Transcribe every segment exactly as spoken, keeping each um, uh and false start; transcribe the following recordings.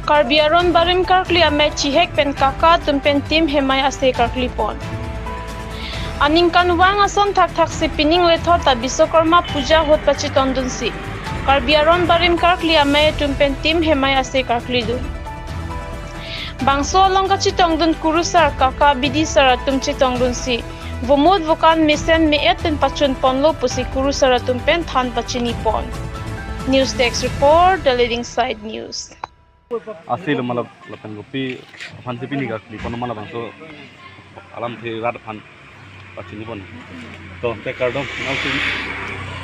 Karbi Aron Barim karkli amei chihek pen kaka atum pen tim hemai ase karkli pon. Aningkanvang ason thakthaksi pining lethot ta Biswakarma Puja ahut pachetongdunsi Karbi Aron Barim karkli amei atum pen tim hemai ase karklidun. Bangso along kachetongdun kurusar, kaka, bidisar atum chetongdunsi vomut vokan mesen me-et pen pachun ponlo pusi kurusar atum pen than pachini pon. News Desk Report, The Leading Side News. Ase lo malap lapen kopi aphansi pini karkli pon ma labangso alamthe rat aphan pachini pon. To, te kardom nangtum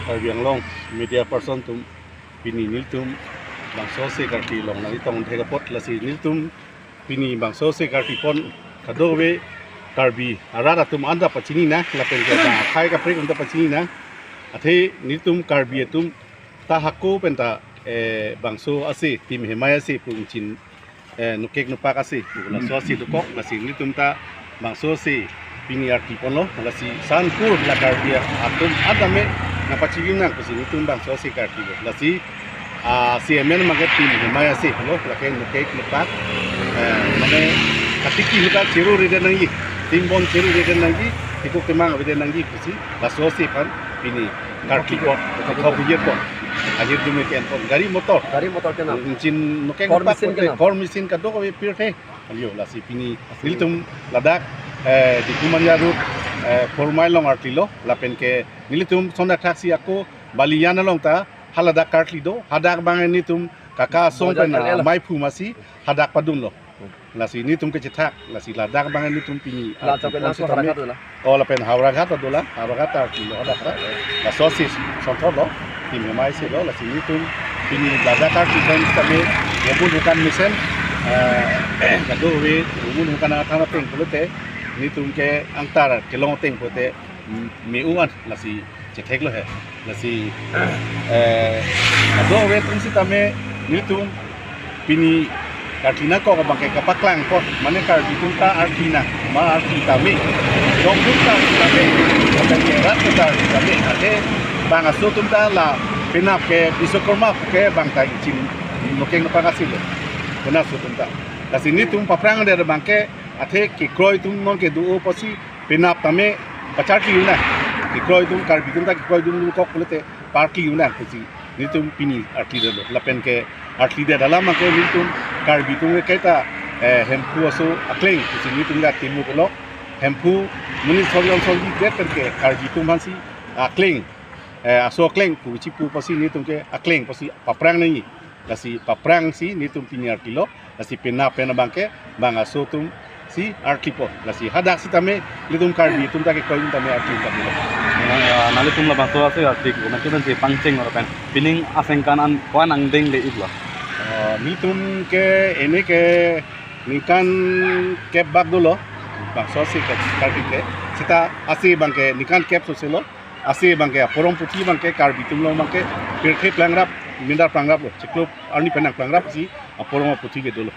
Karbi Anglong media person atum, pini nelitum bangso ase karkli along nangtong thek apot, lasi nelitum pini bangso ase karkli pon kadokave Karbi arat atum anta pachini nang, lapen ke bang akhai kaprek anta pachini nang. Athe nelitum Karbi atum ta hako penta, eh, bangso ase tim hemai ase pu ingchin, eh, nokek nopak ase pu laso ase dokok, lasi nelitum ta bangso ase pini arti ponlo, lasi sankur la Karbi atum anta me nangpachini nang pusi nelitum bangso ase karkli lo. Lasi, ah, C M N abangke tim hemai ase lo, lake nokek nopak, eh, mane katiki ahut ta cheru rede nangji, tim bon cheru rede nangji, tikuk temang avede nangji pusi laso ase aphan pini karkli pon, thok bujir pon, ahirjume ke-en pon, gari motor. Gari motor kenam. Ingchin nokek Kor nopak machine pote kenam. Kor machine kadokave pirthe. Ayo, lasi pini nelitum ladak, eh, Diphu Manja road, eh, four mile along arti lo, lapen ke nelitum sonda thaksi ako Balijan along ta haladak karkli do, hadak abang nelitum kaka asong Bojan pen, L L. Maiphu masi hadak padunlo. Lasi nelitum kechethak, lasi ladak abang nelitum pini, ah, ladak pon abang sitame. Howraghat dolang. Oh, lapen Howraghat dolang, Howraghat ta arti lo hadak ta. Laso ase sonthot lo, tim hemai ase lo, lasi nelitum pini ladak karkli pen sitame vomut vokan mesen, eh, kadokave vomut vokan athan ateng pulote, nelitum ke angtar kelong ateng pulote, mm, me-u an, lasi chethek lo he. Lasi, eh, kadokave atum sitame nelitum pini karkli nangkok abangke kapaklang apot, mane Karbi atum ta arti nang, ma arti tame, dong atum ta arti tame, lapen ke rat ta arti tame, athe bang aso atum ta la penap ke Biswakarma ke bang ta ingchin nokek nopak ase lo, penap aso atum ta. Lasi nelitum paphrang det abangke athe kekroi atum non kedo apotsi penap tame pacharkli un nang. Kekroi atum, Karbi atum ta kekroi atum dokok pulote parkli un nang pusi nelitum pini arti detlo. Lapen ke arti det alam abangke nelitum Karbi atum ke kaita, eh, Hemphu aso akleng pusi nelitum ke tim pulo. Hemphu monit sorjong sorji det pen ke Karbi atum aphansi akleng, eh, aso akleng pu chipu apotsi nelitum ke akleng apotsi paphrang nangji. Lasi paphrangsi nelitum pini arti lo, lasi penap pen abangke bang aso atum si arti po. Lasi hadak sitame nelitum Karbi atum ta kekroi atum tame arti tame lo. Nah, ya, nanglitum labangso ase arti ko, nanglitum si pangcheng lo pen. Pining asengkan an ko-an angdeng le-ik lo? Eh, nelitum ke ene ke ningkan kep bak dolo. Bangso ase ke Karbi ke. Seta ase abangke ningkan kep sose lo. Ase abangke aporom puthi abangke Karbi atum along abangke pirthe plangrap, mindar plangrap lo. Chiklo arni pen nangplangrapsi aporom aputhi kedo lo.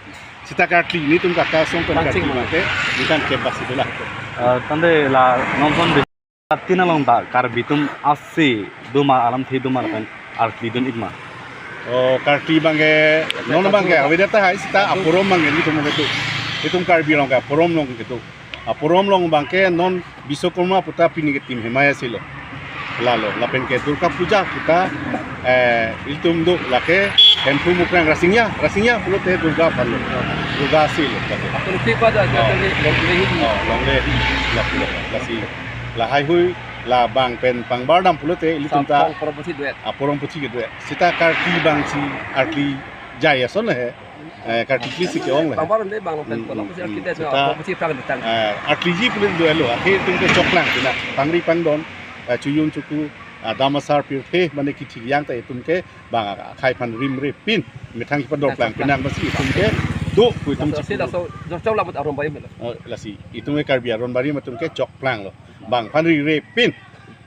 Seta karkli nelitum kaka asong pen karkli abangke ningkan kep bak si dolang. Eh, tangte la nonson de tin along ta Karbi atum ase doma alamthe doma lapen arklidun-ik ma? Oh, karkli abangke, non abangke, avedetahai seta aporom abangke nelitum kedo. Nelitum Karbi along ke aporom along kedo. Aporom along abangke non Biswakarma puta pini ke tim hemai ase lo. Lalo, lapen ke Durga Puja puta, eh, ilitum do lake Hemphu Mukrang Rasinja, Rasinja pulote Durga aphan lo. Durga ase lo lake. Aporom si pada, oh, aporom si, oh, longle, lapu lo. Lasi, lahai hui, labang pen pangbar dam pulote ilitum ta. Sapong aporom pusi do-et. Aporom pusi kedo-et. Seta karkli abang si arkli jai ason he. Eh, karkli si ke-ong le. Pangbar dam le bang pen, hmm, pon, hmm, pusi, hmm, kita, seta, pon pusi pang detang. Eh, arkliji pulit do-et lo, athe itum ke choklang pina, pangri pangdon, eh, chojun choku, ah, dam asar pirthe, mane kithi yang ta itum ke bang akhai aphan rimre pin, methang kepadorplang penang masi itum ke do pu itum. Lasi, chipu. Laso, jor choklang mut aron barim lo. Oh, lasi, itum ke Karbi aron barim atum ke choklang lo. Bang aphan rimre pin,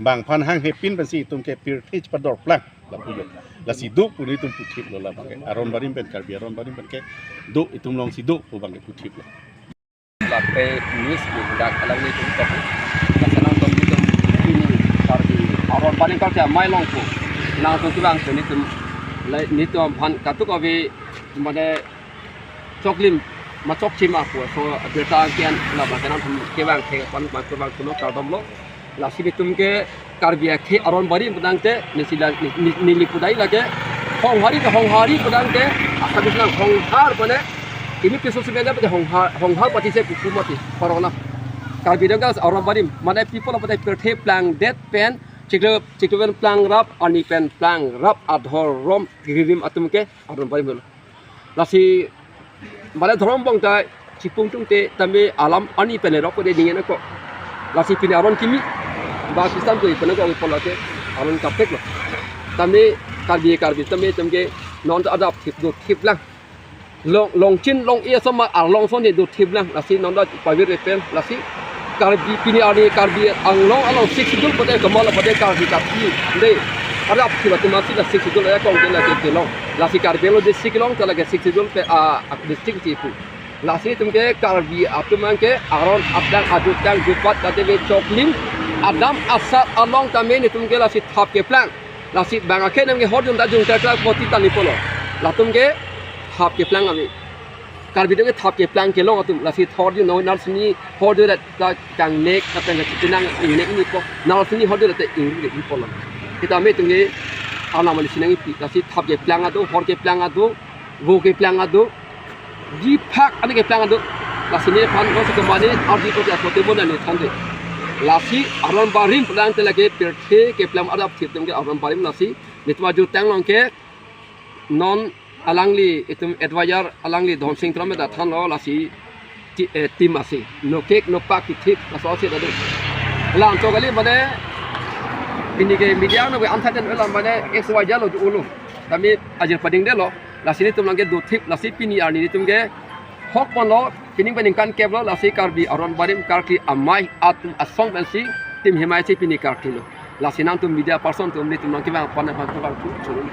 bang aphan hanghe pin pensi itum ke pirthe chipadorplang. Lapu lo. Lasi do pu nelitum puthip lo labang ke. Aron barim pen, Karbi aron barim pen ke do, itum alongsi do pu abang ke puthip lo. Lapen news pu dak alanglitum tok. Lason nangtum itum pini Karbi aron barim karkli amei along pu. Nangtum kelang pen itum, la, nelitum aphan katuk ave, mane choklim ma chokche ma pu aso abirta ke-en labang ke nangtum kevang ke pan ma kevang kuno kardom lo. Lasi netum ke Karbi akhei aron barim putangte nesi la ni, ni, neli pudai lake Honghari ke Honghari putangte asabis nang Honghar pone ini piso sibenda pute Honghar, Honghar pati se kuku mati parona. Karbi dangka aron barim mane people of the pirthe plangdet pen chiklo chiklo pen plangrap arni pen plangrap adhorom giririm atum ke aron barim lo. Lasi mane dhorom bong ta chipung tung te tame alam arni pen rok de ningen ko. Lasi pini aron kimi ba Kristan tu pen ko polo te aron kaprek lo. Tame Karbi Karbi tame tame ke non ta adap thip do thip lang. Long long chin long e sama arlong son de do thip lang. Lasi non da pavir pen lasi Karbi pini arni Karbi Anglong along Sixth Schedule pute kamal pute Karbi Karbi de. Ada aphi batu masi la Sixth Schedule ya kong la ke long. Lasi Karbi lo district long ta la ke Sixth Schedule pe a a district ti pu. Lasi netum ke Karbi atum an ke aron atang ajutang jupat kate ve choklim adam asat along tame netum ke lasi thap keplang. Lasi bang akhei nam ke hor jun da jun ta kla poti tani polo. Latum ke thap keplang ave. Karbi atum ke thap keplang kelong atum lasi thor di no nar sini hor di rat ta kangnek ta tang ka chipinang ingnek ni po nar sini hor di rat ta ingnek ni po lo. Kita me tung ke anam ali sinang ipi lasi thap keplang ado hor keplang ado vo keplang ado di phak ani keplang ado lasi ne phan ko si kemane ardi ko ja kote mo na ne than de. Lasi aron barim plang te lake pirthe keplang adap thip tung ke aron barim lasi netum ajutang long ke non alangli itum advisor alangli Dhonsing Teron ta thanlo lasi ti, eh, team ase. No cake no pak kithip laso ase dadu. Lam to kali mane pini ke media no ke antha den lam mane X Y Z lo ulo. Tame ajir pading de lo. Lasi netum lang ke do thip lasi pini arni netum ke hok pon lo pini peningkan kep lo lasi Karbi aron barim karkli amei atum asong pensi tim hemai si pini karkli lo. Lasi nangtum media person tum netum lang ke bang pon pon pon pon.